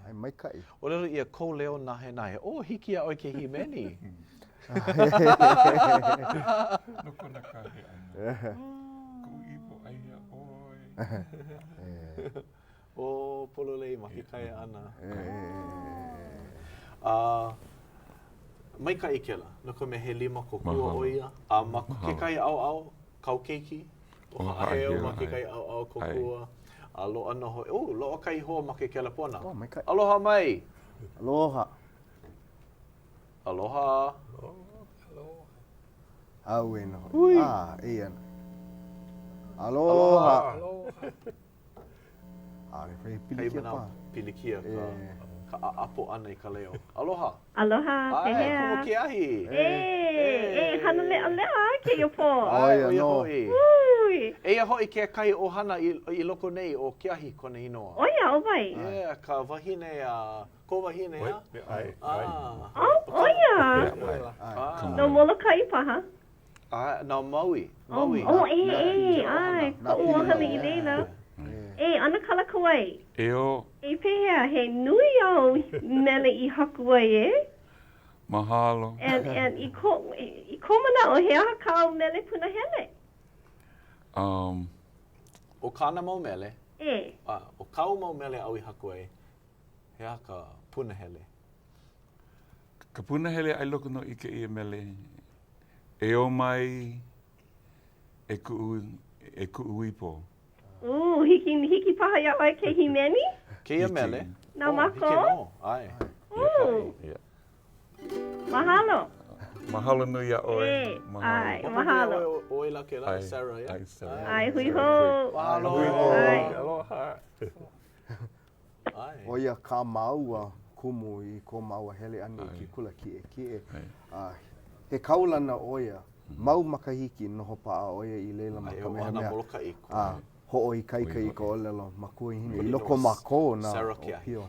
ʻAe, maikaʻi. ʻŌlelo ʻia kou leo nahenahe. Oh, hiki iā ʻoe ke hīmeni. No kona kahe ʻana. Kuʻu ipo aia ʻoe. Oh, pololei ma ke kaea ʻana. A maikaʻi kēlā, no ka mea he lima kōkua ʻo ia. A ma kekahi ʻaoʻao, kāu keiki, ʻo Haʻaheo ma kekahi ʻaoʻao kōkua. A loaʻa nō hoʻi, oh, loaʻa kahi hoa ma ke kelepona. Oh, maikaʻi. Aloha mai. Aloha. Aloha. Auē nō hoʻi. Ah, eia nō. Aloha. Aloha. ʻAʻole he pilikia paha. Pilikia ka, ka ʻaʻapo ʻana i ka leo. Aloha. Aloha, pehea? ʻAe, Kumu Keahi. E, e, hana leʻaleʻa kēia pō. ʻAe, ʻo ia hoʻi. Hui. Eia hoʻi kekahi ʻohana i, i loko nei, ʻo Keahi kona inoa. ʻO ia, ʻo wai? Yeah, ka wahine a, kou wahine, a? ʻAe, ʻae. Oh, ʻo ia? No Molokaʻi paha? A, no Maui. Oh, Maui. oh, ʻē, ʻē, ʻae, koʻu ʻohana i laila. E, ʻAnakala Kawai. Eō. E pehea, he nui āu mele i haku ai, e? Mahalo. And, and i ko, i kou manaʻo, he aha kāu mele punahele? Um. ʻO kāna mau mele. ʻE. A, ʻo kāu mau mele āu i haku ai, he aha ka punahele? Ka punahele i loko nō i kēia mele, e ō mai e kuʻu, e kuʻu ipo. Ū, hiki, hiki paha iā ʻoe ke hīmeni? Kēia mele. Na mākou? Hiki nō, ʻae. Ū. Mahalo. Mahalo nui iā ʻoe. E, ʻae, mahalo. ʻOe la kēlā, Sarah, ia? ʻAe, Sarah. ʻAe, hui hou. Mahalo. Hui hou. ʻAe. Aloha. ʻO ia kā māua kumu i ko māua hele ʻana i ke kula kiʻekiʻe. A he kaulana ʻo ia, mau makahiki noho paʻa ʻo ia i laila ma Kamehameha. A hoʻoikaika i ka ʻōlelo makuahine i loko o mākou nā ʻōpio.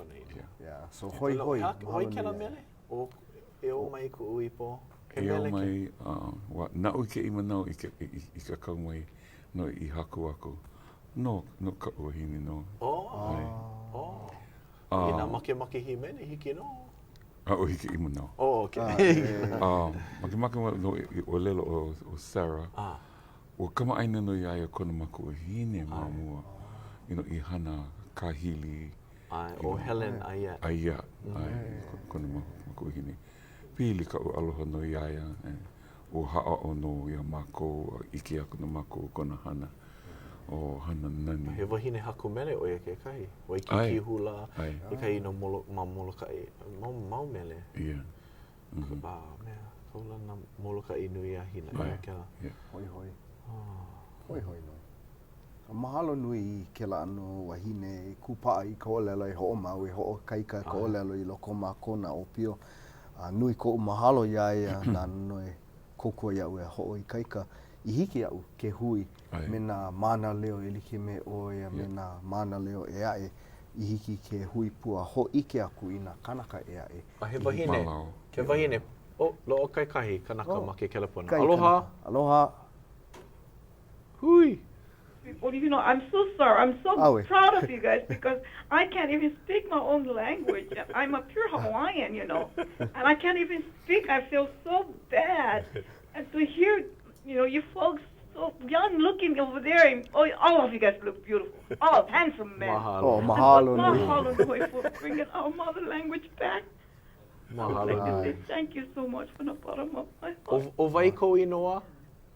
Yeah, so hoihoi. ʻO wai kēlā mele? ʻO E ō mai kuʻu ipo. E ō mai, ua, naʻu kēia manawa i ka kau mai nō i haku aku. No, no kaʻu wahine nō. Oh, oh. Inā makemake hīmeni, hiki nō. ʻAʻohe i kēia manawa. Oh, okay. Makemake wau nō i ʻōlelo ʻo Sarah, ua kamaʻāina nō iā ia kona makuahine ma mua, you know, i hana kāhili. ʻAe, ʻo Helen Aiat. Aiat, ʻae, kona makuahine. Pili kaʻu aloha nō iā ia. Ua haʻaʻo nō iā mākou a ʻike aku nō mākou i kona hana. ʻO hana nani. He wahine haku mele ʻo ia kekahi. Waikīkī hula, kekahi no Molo, ma Molokaʻi. Mau, mau mele. Yeah. Mm -hmm. A, mea, kaulana Molokaʻi nui a Hina. ʻAe. Yeah. Hoihoi. Hoihoi nō. Mahalo nui i kēlā ʻano wahine i kūpaʻa i ka ʻōlelo e hoʻomau, e hoʻoikaika i ka ʻōlelo i loko o mākou nā ʻōpio. A nui koʻu mahalo iā ia nāna nō e kōkua iaʻu e hoʻoikaika i hiki iaʻu ke hui me nā mānaleo e like me ʻoe a me nā mānaleo ʻē aʻe i hiki ke hui pū a hōʻike aku i nā kānaka ʻē aʻe. A he wahine, he wahine, oh, loaʻa kekahi kanaka ma ke kelepona. Aloha. Aloha. Hui. Well, you know, I'm so sorry. I'm so ʻAue. proud of you guys because I can't even speak my own language. I'm a pure Hawaiian, you know, and I can't even speak. I feel so bad. And to hear, you know, you folks so young looking over there, and oh, all of you guys look beautiful. All handsome men. Mahalo. Oh, mahalo nui. Mahalo nui for bringing our mother language back. Mahalo I'd like to nui. say thank you so much from the bottom of my heart. ʻO wai kou inoa?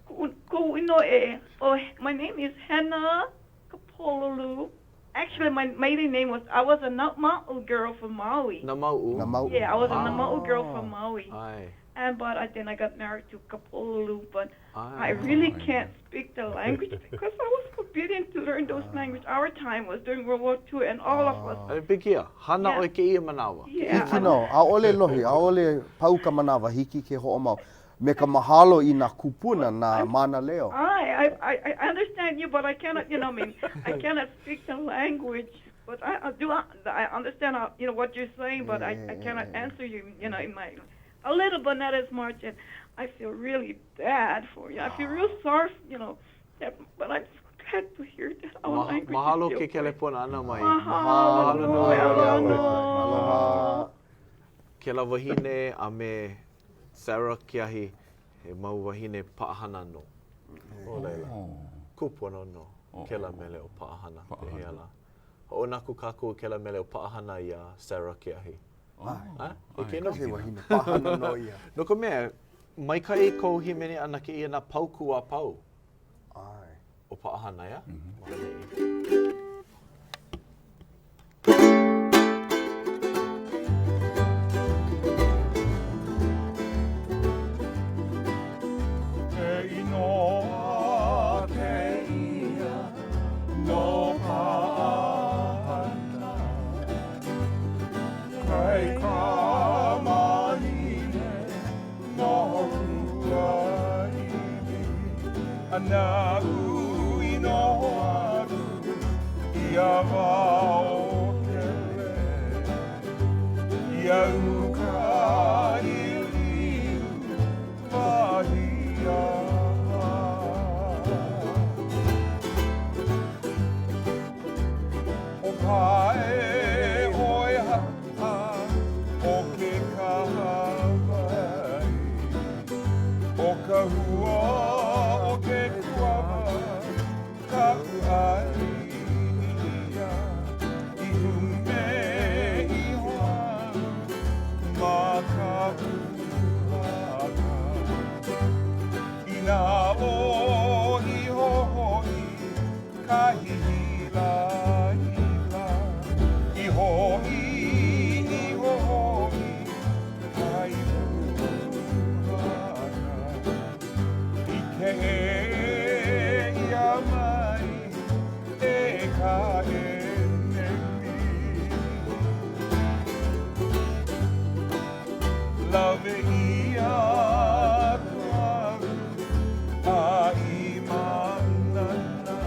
Koʻu inoa e, oh, my name is Hannah Kapololu. Actually, my maiden name was, I was a Namau'u girl from Maui. Namau'u? Namau'u. Yeah, I was a Namau'u girl from Maui. ʻAe. And but I, then I got married to Kapololu, but ʻAe. I really can't speak the language because I was forbidden to learn those language. Our time was during World War II, and all of us. E Pikia, hana Yeah. ʻoe kēia manawa. Yeah. Hiki nō, ʻaʻole lohi, ʻaʻole pau ka manawa, hiki ke hoʻomau. Me ka mahalo i nā kūpuna, nā mānaleo. I, I, I understand you, but I cannot, you know, I mean, I cannot speak the language. But I, I do, I understand, you know, what you're saying, but I, I cannot answer you, you know, in my, a little, but not as much. And I feel really bad for you. I feel real sorry, you know, that, but I'm so glad to hear that our Ma- language is mahalo still ke kelepona ʻana mai. Mahalo nui, aloha nō. Kēlā wahine a me Sarah Keahi, he mau wahine paʻahana nō. No laila, kūpono nō kēlā mele ʻo Paʻahana, pehea lā. Hoʻouna aku kākou i kēlā mele ʻo Paʻahana iā Sarah Keahi. ʻAe? Hiki nō. He wahine paʻahana nō ia. No ka mea, maikaʻi kou hīmeni ʻana kēia nā paukū a pau. ʻAe. ʻO Paʻahana, ʻeā? Ma ʻaneʻi. He inoa kēia no Paʻahana. Kaikamahine no Kulāiwi. A naʻu i noho aku ia wā o Pele. Ia uka ʻiuʻiu wahi a. Lawe ʻia kaʻu a i Mānana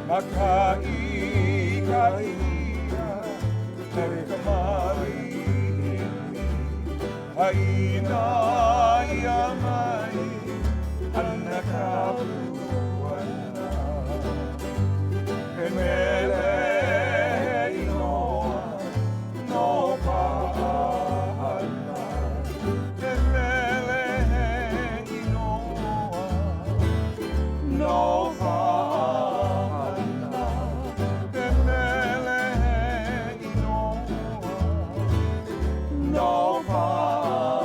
Mākaʻikaʻi ʻia e ka malihini Haʻina ʻia mai ana ka puana He mele he inoa no Paʻahana He mele he inoa no Paʻahana He mele he inoa no Paʻahana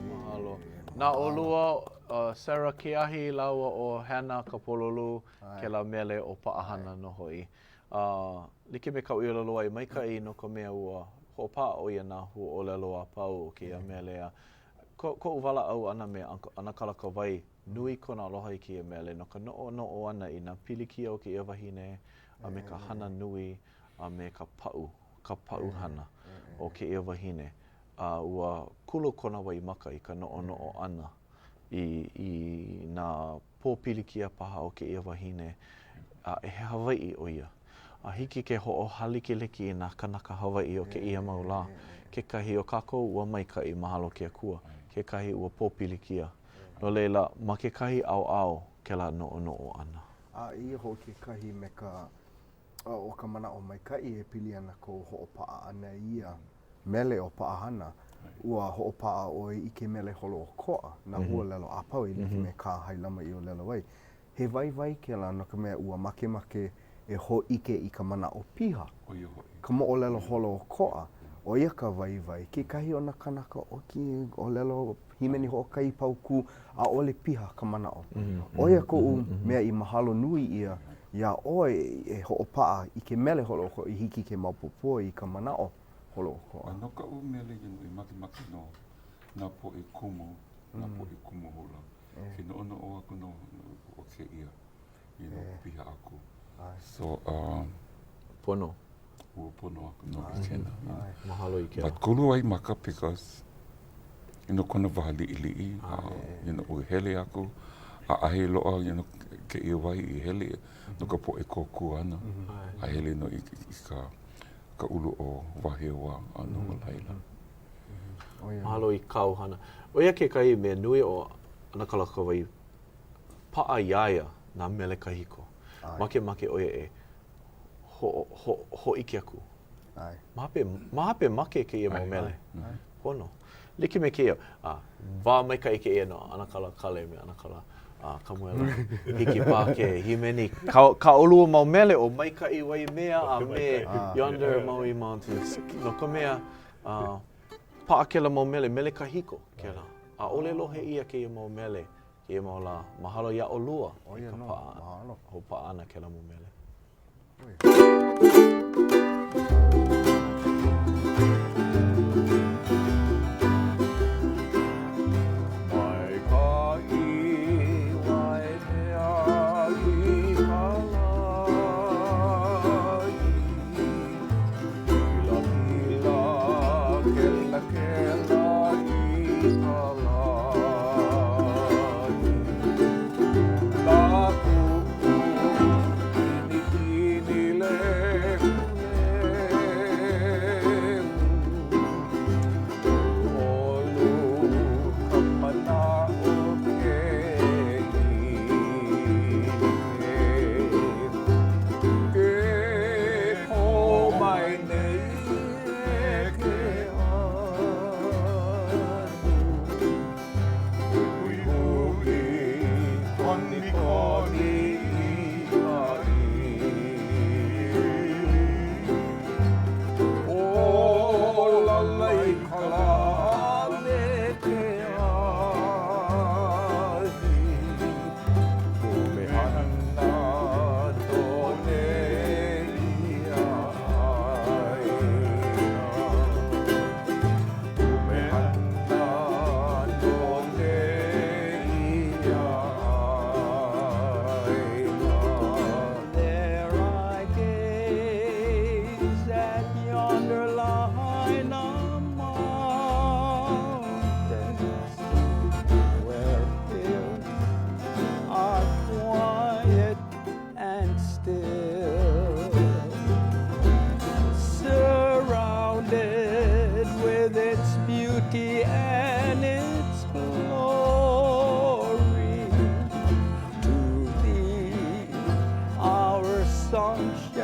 Mahalo. Na ʻolua, Sarah Keahi lāua ʻo Hannah Kapololū kēlā mele ʻo Paʻahana nō hoʻi. A like me kaʻu i ʻōlelo ai, maikaʻi no ka mea ua hoʻopaʻa ʻo ia nā huaʻōlelo a pau o kēia mele a koʻu walaʻau ʻana me ʻAnakala Kawai, nui kona aloha i kēia mele no ka noʻonoʻo ʻana i nā pilikia o kēia wahine a me ka hana nui a me ka paʻu, ka paʻu hana o kēia wahine. A ua kulu kona waimaka i ka noʻonoʻo ʻana i, i nā pōpilikia paha o kēia wahine, a he Hawaiʻi ʻo ia. A hiki ke hoʻohālikelike i nā kānaka Hawaiʻi o kēia mau lā. Kekahi o kākou ua maikaʻi, mahalo ke Akua. Kekahi ua pōpilikia. No laila, ma kekahi ʻaoʻao kēlā noʻonoʻo ʻana. A eia hou kekahi me ka, ʻo ka manaʻo maikaʻi e pili ana kou hoʻopaʻa ʻana i ia mele ʻo Paʻahana, ua hoʻopaʻa ʻoe i ke mele holoʻokoʻa, nā huaʻōlelo a pau e like me kā Hailama i ʻōlelo ai. He waiwai kēlā no ka mea ua makemake e hōʻike i ka manaʻo piha, ka moʻolelo holoʻokoʻa, ʻo ia ka waiwai. Kekahi o nā kānaka ʻoki ʻōlelo hīmeni hoʻokahi paukū, ʻaʻole piha ka manaʻo. ʻO ia koʻu mea i mahalo nui ʻia iā ʻoe e hoʻopaʻa i ke mele holoʻokoʻa i hiki ke maopopo i ka manaʻo holoʻokoʻa. A no kaʻu mele you know, i makemake nō nā poʻe kumu, nā poʻe kumu hula, ke noʻonoʻo aku nō o kēia, you know, piha aku. So, um, Pono. Ua pono aku nō i kēnā. Mahalo i kēlā. But kulu waimaka because you know, kona wā liʻiliʻi, a you know, ua hele aku, ʻaʻahe loa you know, kēia wahi i hele no ka poʻe kōkua ana, a hele nō i, i ka, ka ulu o Wahiawā a no laila. Mahalo i kāu hana. ʻO ia kekahi mea nui o ʻAnakala Kawai, paʻa iā ia nā mele kahiko. Makemake ʻo ia e hōʻike aku. Ma hope, ma hope make kēia mau mele. Pono. Like me kēia, a, wā maikaʻi kēia no ʻAnakala Kale me ʻAnakala a Kamuela. Hiki paha ke hīmeni kā, kā ʻolua mau mele ʻo Maikaʻi Waimea a me Yonder Maui Mountains. No ka mea, a, paʻa kēlā mau mele, mele kahiko kēlā. ʻAʻole lohe ʻia kēia mau mele kēia mau lā. Mahalo iā ʻolua i ka paʻa, hoʻopaʻa ʻana kēlā mau mele.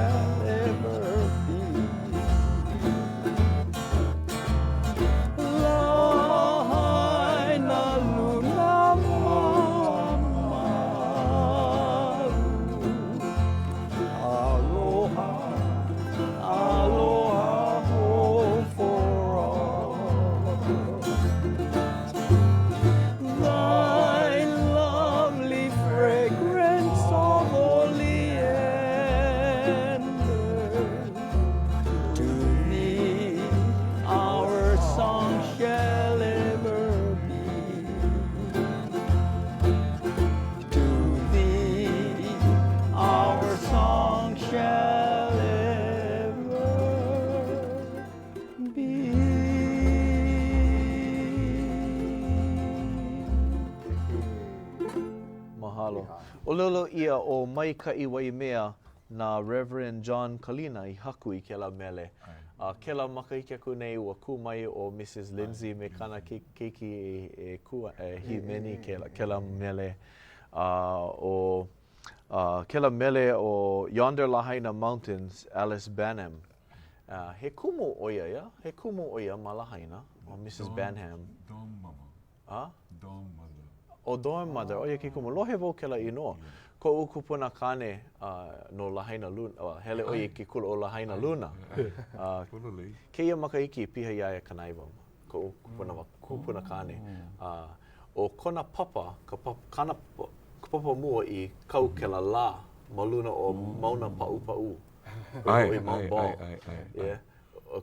shall ever be. Lahaina luna mamalu. Aloha, aloha home for all. Thy lovely fragrance of oleander to me our song shall ever be. To thee our song shall ever be. Mahalo. ʻŌlelo ʻia ʻo Maikaʻi Waimea na Reverend John Kalina i haku i kēlā mele. A kēlā makahiki aku nei ua kū mai ʻo Mrs. Lindsay me kāna keiki e kū e hīmeni kēlā mele. A ʻo kēlā mele ʻo Yonder Lahaina Mountains, Alice Banham. He kumu ʻo ia, yeah? He kumu ʻo ia ma Lahaina, ʻo Mrs. Banham. Dorm mama. A? Dorm mother. ʻO dorm mother, ʻo ia ke kumu. Lohe wau kēlā inoa. Koʻu kupuna kāne no Lahaina Luna, hele ʻo ia i ke kula ʻo Lahaina Luna. Kēia makahiki piha iā ia 90, koʻu kupuna, kupuna kāne. ʻO kona papa, ka papa, kāna ka papa mua i kau kēlā lā ma luna o Mauna Paʻupaʻu. ʻAe, ʻae, ʻae, ʻae, ʻae. Yeah.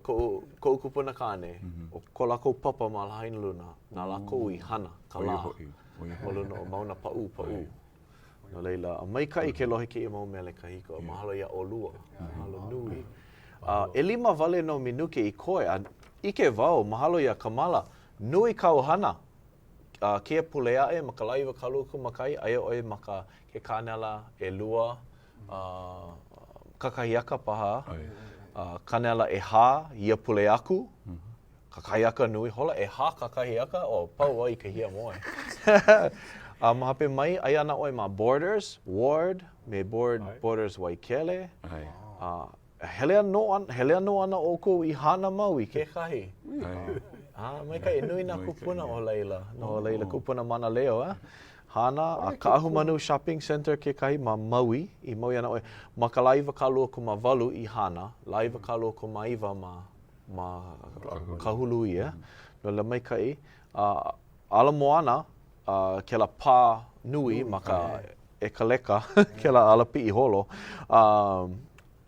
Koʻu, koʻu kupuna kāne, ʻo ko lākou papa ma Lahaina Luna, na lākou i hana ka lā ma luna o Mauna Paʻupaʻu. No laila, a maikaʻi ke lohe kēia mau mele kahiko. Mahalo iā ʻolua. Mahalo nui. A ʻelima wale nō minuke i koe, a ʻike wau, mahalo iā Kamala, nui kāu hana. A kēia pule aʻe ma ka lā 21, aia ʻoe ma ka ke kānela ʻelua, kakahiaka paha, kānela ʻehā ia pule aku, kakahiaka nui, hola ʻehā kakahiaka, oh, pau wau i ka hiamoe. A ma hope mai, aia ana ʻoe ma Borders, Ward, me Board, Borders Waikele. A hele nō, hele nō ana ʻoukou i Hāna Maui kekahi. A maikaʻi, nui nā kūpuna o laila, no laila kūpuna mānaleo, a? Hāna, a Kaʻahumanu Shopping Center kekahi ma Maui, i Maui ana ʻoe, ma ka lā 28 i Hāna, lā 29 ma, ma Kahului, yeah? No laila maikaʻi. A Ala Moana, a kēlā pā nui ma ka ʻEkaleka, kēlā alapiʻi holo, a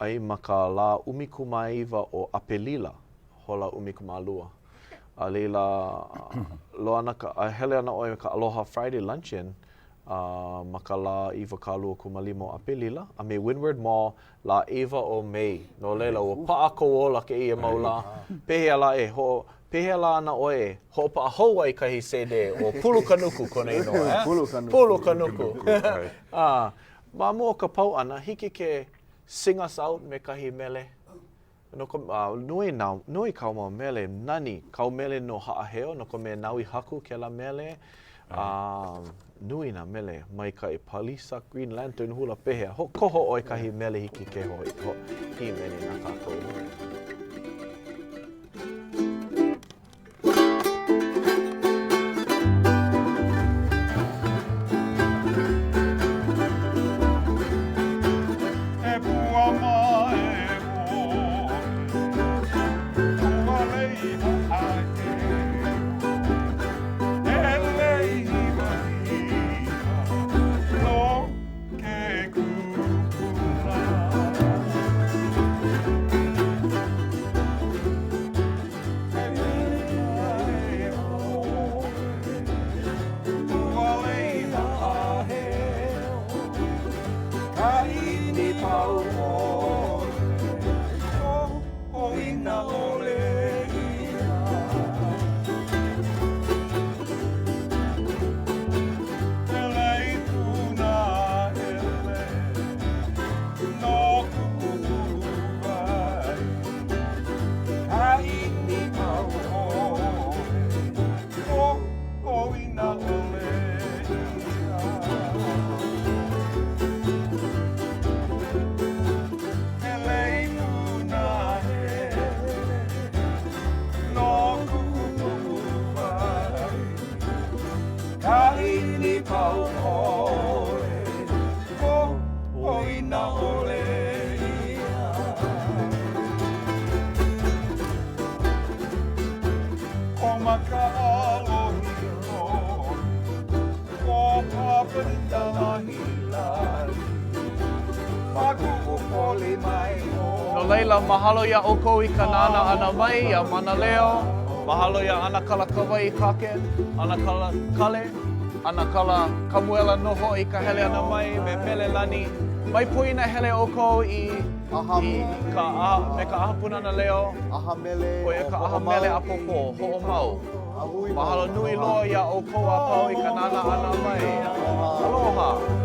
ai ma ka lā 19 o ʻApelila, hola 12. A laila, loa ana ka, a hele ana ʻoe me ka Aloha Friday Luncheon a ma ka lā 25 o ʻApelila, a me Windward Mall lā ʻeiwa o Mei. No laila, ua paʻa kou ola kēia mau lā. Pehea lā e hoʻo, pehea lā ana ʻoe e hoʻopaʻa hou ai kahi sēdē ʻo Pulu ka Nuku kona inoa, eh? Pulu ka Nuku. Pulu ka Nuku. A, ma mua o ka pau ʻana, hiki ke sing us out me kahi mele. No ka, a, nui nā, nui kāu mau mele, nani kāu mele no Haʻaheo, no ka mea nāu i haku kēlā mele, a nui nā mele maikaʻi, Palisa, Green Lantern Hula, pehea, hoʻokoho ʻoe kahi mele hiki ke ho, ho, hīmeni na kākou. E pua mae ʻoe, ua lei haʻaheo, e lei hiwahiwa no ke kupuna. No laila, mahalo iā ʻoukou i ka nānā ʻana mai iā Mānaleo, mahalo iā ʻAnakala Kawai Crockett, ʻAnakala Kale, ʻAnakala Kamuela nō hoʻi i ka hele ʻana mai me Mele Lani. Mai poina hele ʻoukou i i ka ʻaha, me ka ʻAha Pūnana Leo, ʻAha mele ʻo ia ka ʻaha mele ʻapōpō, hoʻomau. Mahalo nui loa iā ʻoukou a pau i ka nānā ʻana mai. Aloha!